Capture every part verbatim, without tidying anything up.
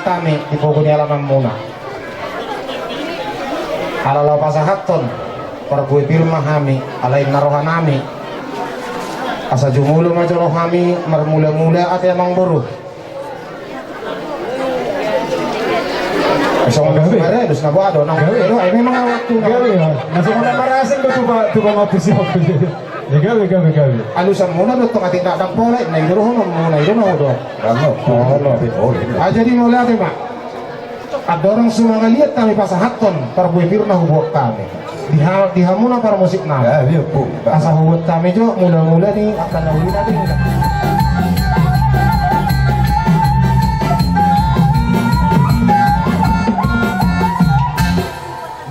Hami di pogu ni alamanmuna. Ala laho pasahathon parbue pir ma hami, ala inna rohanami. Asa jumolo ma jolo hami marmula-mula ate amangboru. Songon na boha do, nang gabe do, ai memang waktu na. Gabe, ya. Masuk na marasing do tuba, tuba mati si waktu. Ya, gabe, gabe, gabe. Alusanmuna do tong atik dakdanak pola, na i do rohamuna, i do na ho do. Aja di mauliate ma. Andorang so mangaliat hami pasahathon parbue pir na huboan hami. Di ha-, di hamuna parmusiknami. Asa huboan hami jo mula-mula ni angka na uli nami.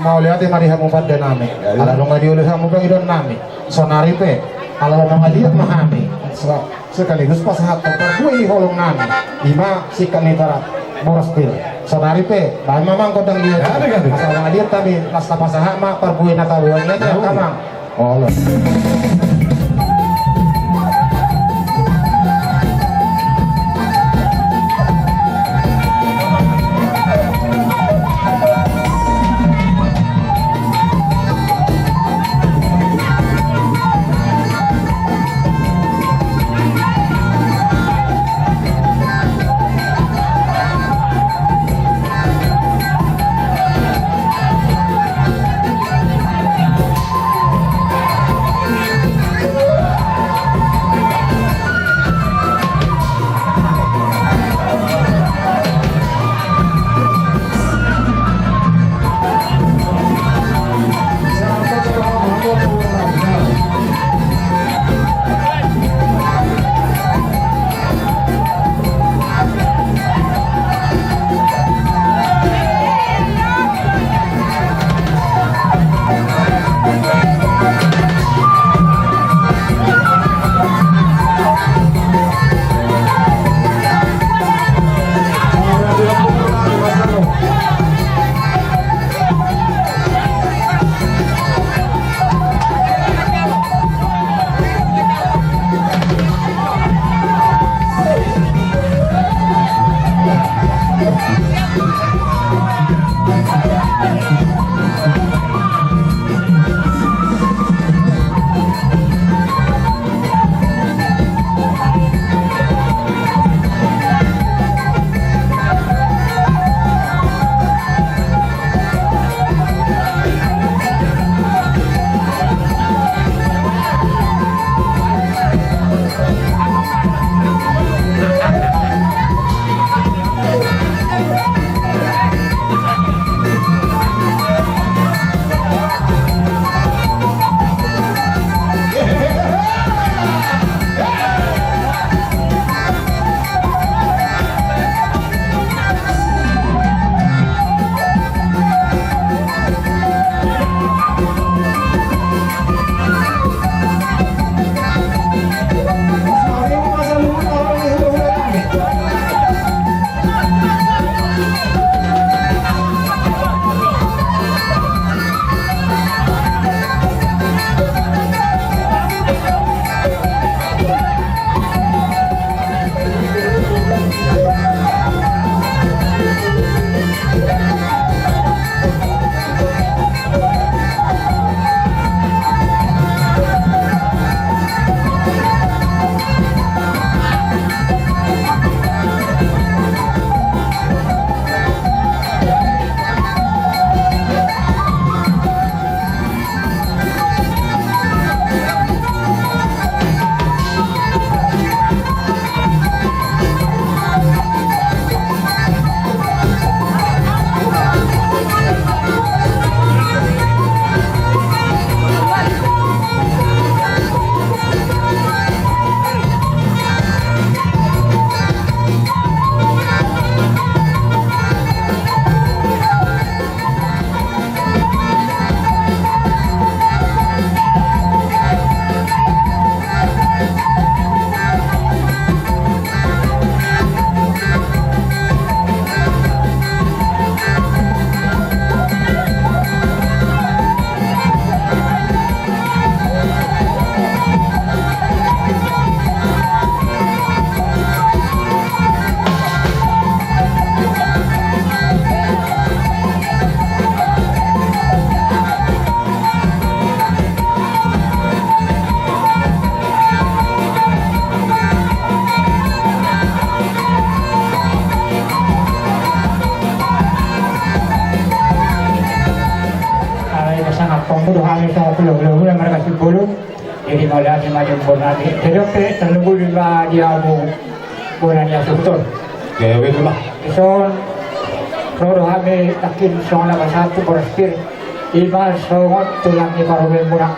Mauliate ma di hamu pandenami. Ala nunga dioloi hamu pangidoannami. Sonari pe ala mangaliat ma hami. Sekaligus pasahathon parbue di holongnami, ima singkat ni ibarat boras pir. Sonari pe baen ma amang gondang liat. Asa mangaliat hami, las tapasahat ma parbue na taboan i ate amang. Olo. Tuhan, songon hulahula muna marga Simbolon. Jadi mauliate ma di umur nami. Jadi oke, tarlumobi ma di hamu bona ni asuhuton. Gabe ma. Dison ro do hami nangkin songon na pasahat tu boras pir, ima songon tulang ni parumaen muna.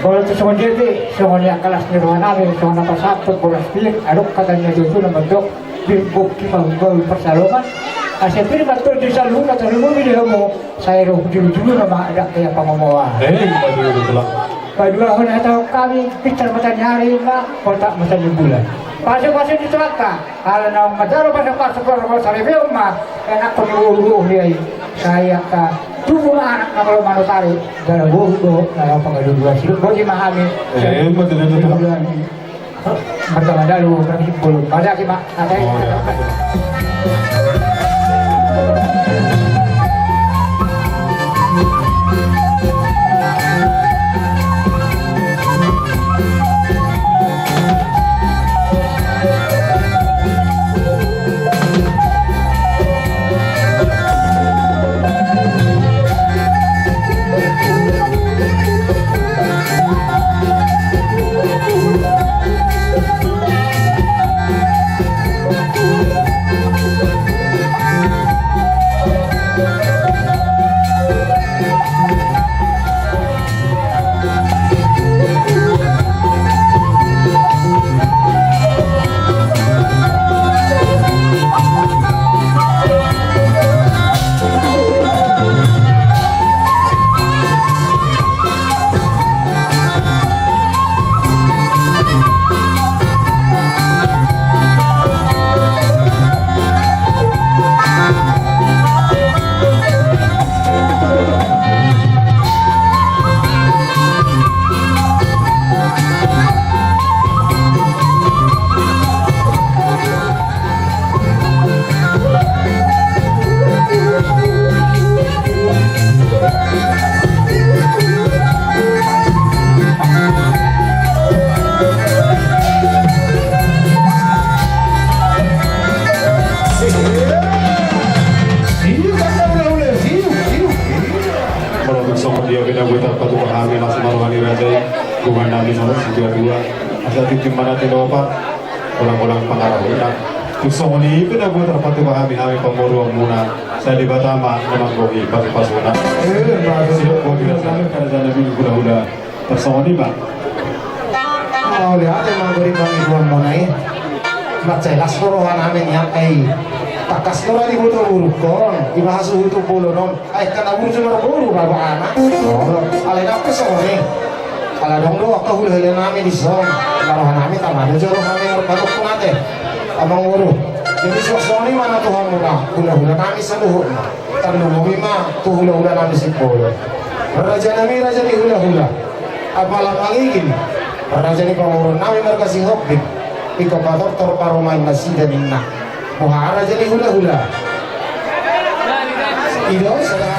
Molo tung songon dia pe, songon i angka las ni roha nami, songon na pasahat tu boras pir, adong hata ni natuatua na mandok: Pir bongki ma hubahen parsaloman, asa pir ma tondi saluhutna. Tarlumobi di hamu, sai ro hujulujulu nama, ndang hea pangomoan. Eh, ima tulang. Paduahon hatahon hami, pintar mata ni ari ma, otak mata ni bulan. Pasupasu ni Tuhanta, ala naung manjalo pasupasuna parboru, saripeon ma ianakhon ni boruboru i. Sai angka tubu ma anak na malo manutari, jala boru do na laho pangalualuan. Sidok boti ma hami. Eh, ima tulang. Marga Mandalu, marga Simbolon. Pada kita ada. Molo tung songon dia pe na boi tarpatupa hami, laos ma roha ni raja i, dongan nami molo situatua, asa tintin ma na tinopa, olang-olang pangarahutna. Tung songon i pe na boi tarpatupa hami, hami pamoruon muna, sai Debata ma na manggohi pasupasuna. Eh, baru. Sidok boti ma raja nami, hulahula. Tarsongon i ma. Mauliate ma, boti ma ibuan muna i. Mansai las do roha nami nian, ai tangkas do ra diboto borungkon, ima hasuhuton bolon on. Ai angka na burju marboru, bapa anak. Alai ndang pe songon i. Ala adong do angka hulahula nami dison, na roha nami tama do jolo hami marpatupa ate, amangboru. Jadi suang songon i ma na tu hamuna, hulahula nami saluhutna. Tarlumobi ma tu hulahula nami Simbolon. Raja nami, raja ni hulahula. Apala mangigin, raja ni pamoruon nami marga Sihombing. Ingkon patortor parumaen nasida ninna. Boha raja ni hulahula. I do sada.